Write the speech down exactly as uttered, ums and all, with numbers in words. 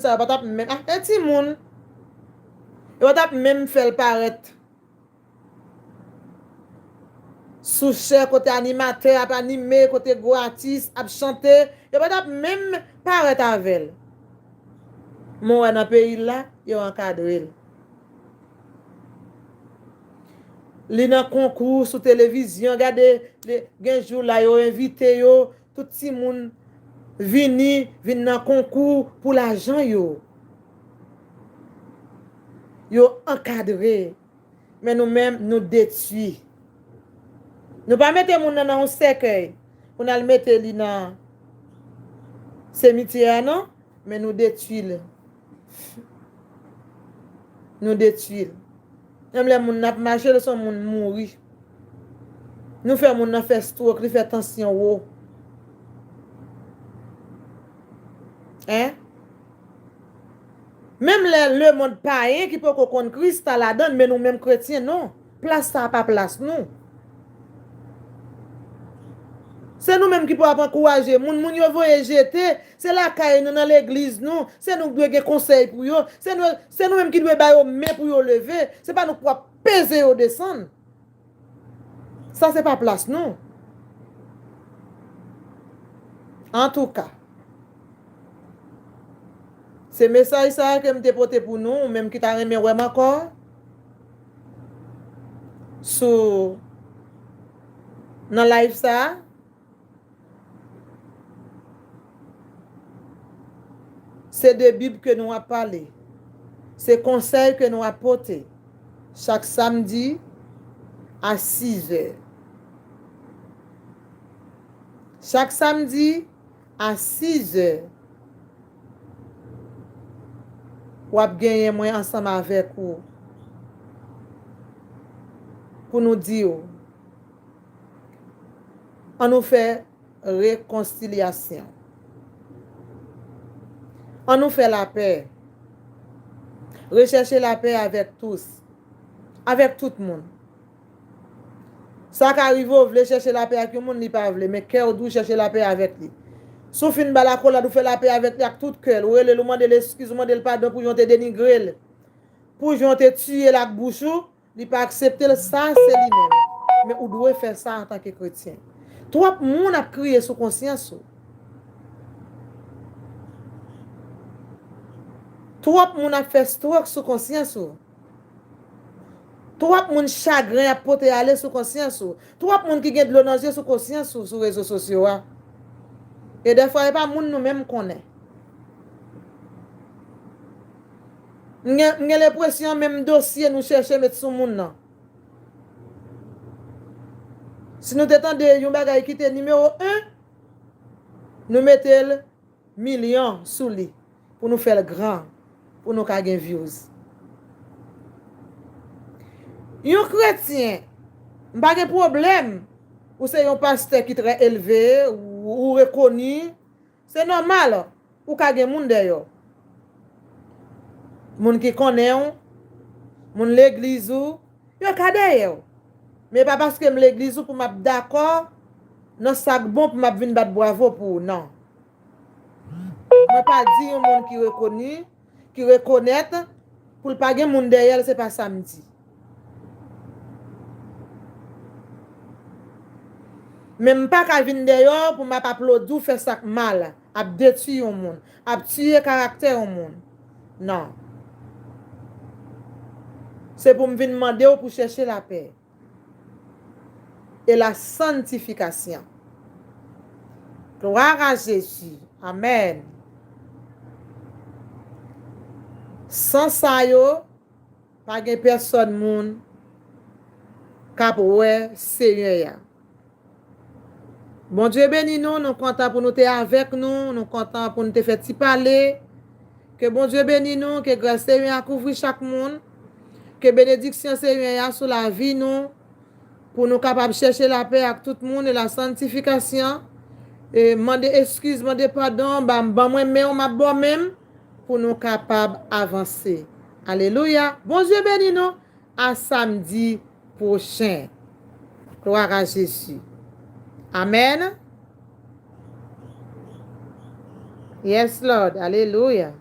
sa, yo pa t ap menm, ah, e timoun, yo pa t ap menm fè l parèt sou chè kote animatè ap anime, kote gwo atis ap chante, yo pa t ap menm parèt avè l. Men w wè nan peyi l la, yo ankadre l. Li nan konkou sou televizyon, gade, gen jou la yo envite yo, tout timoun vini, vin nan konkou pou lajan yo. Yo ankadre. Men nou menm, nou detwi. Nou pa mete moun nan nan yon sèkèy pou n al mete li nan simityè a, non, men nou detwi l. Nou detwi l. Menm lè moun nan ap mache, lè se yon moun mouri. Nou fè moun nan fè stroke, li fè tansyon wo. Hein? Menm lè lemonn payen ki poko konn Kris ta ladan l, men nou menm kretyen, non. Plas sa a pa plas nou. Se nou menm ki pou ap ankouraje moun, moun yo voye jete, se lakay nou, nan legliz nou, se nou ki dwe gen konsèy pou yo, se nou, se nou menm ki dwe ba yo men pou yo leve, se pa nou k pou ap peze yo desann. Sa se pa plas nou. Antouka, se mesaj sa a ke m te pote pou nou, ou menm ki ta renmen wè m ankò sou, nan live sa a. Se de Bib ke nou ap pale. Se konsèy ke nou ap pote chak samdi a sizè. Chak samdi a sizè, w ap genyen mwen ansanm avèk ou pou nou di w, ann nou fè rekonsilyasyon. Ann nou fè lapè. Rechèche lapè avèk tous. Avèk tout moun. Sa ka rive w vle chèche lapè ak yon moun, li pa vle, men kè w di w chèche lapè avèk li. Si w fin ba l akolad, ou fè lapè avèk li ak tout kè l, ou rele l, ou mande l eskiz, ou mande l padon pou jan w te denigre l, pou jan w te tiye l ak bouch ou, li pa aksepte l, sa se li menm. Men ou dwe fè sa antanke kretyen. Twòp moun ap kriye sou konsyans ou. Twòp moun ap fè stroke sou konsyans ou. Twòp moun chagren ap pote ale sou konsyans ou. Twòp moun ki gen dlo nan zye sou konsyans ou sou rezo sosyo a. E dèfwa, e pa moun nou menm konnen. M gen, m gen lenpresyon menm dosye nou chèche met sou moun nan. Si nou te tande yon bagay ki te nimewo en, nou mete l milyon sou li pou nou fè l gran, pou nou ka gen views. Yon kretyen, m pa gen pwoblèm, ou se yon pastè ki trè elve, ou, ou rekoni, se nòmal, ou ka gen moun dèyè w. Moun ki konnen w, moun legliz ou, yo ka dèyè w. Men pa paske m legliz ou pou m ap dakò nan sa k bon pou m ap vin bat bwavo pou ou, non. Mwen pa di yon moun ki rekoni, ki rekonèt, pou l pa gen moun dèyè l, se pa sa m di. Men m pa ka vin dèyè w pou m ap aplodi w fè sa k mal, ap detwi yon moun, ap tiye karaktè yon moun. Non. Se pou m vin mande w pou chèche lapè e la santifikasyon. Glwa a Jezi. Amèn. San sa yo, pa gen pèsòn moun k ap wè Senyè a. Bondye beni nou, nou kontan pou nou te avèk nou, nou kontan pou nou te fè ti pale. Ke Bondye beni nou, ke gras Senyè a kouvri chak moun, ke benediksyon Senyè a sou lavi nou, pou nou kapab chèche lapè ak tout moun e la santifikasyon, e mande eskiz, mande padon, ban, ban mwen men w, m ap ba w men m, pou nou kapab avanse. Alelouya! Bondye beni nou! A samdi pwochen. Glwa a Jezi. Amèn. Yes, Lord. Alelouya.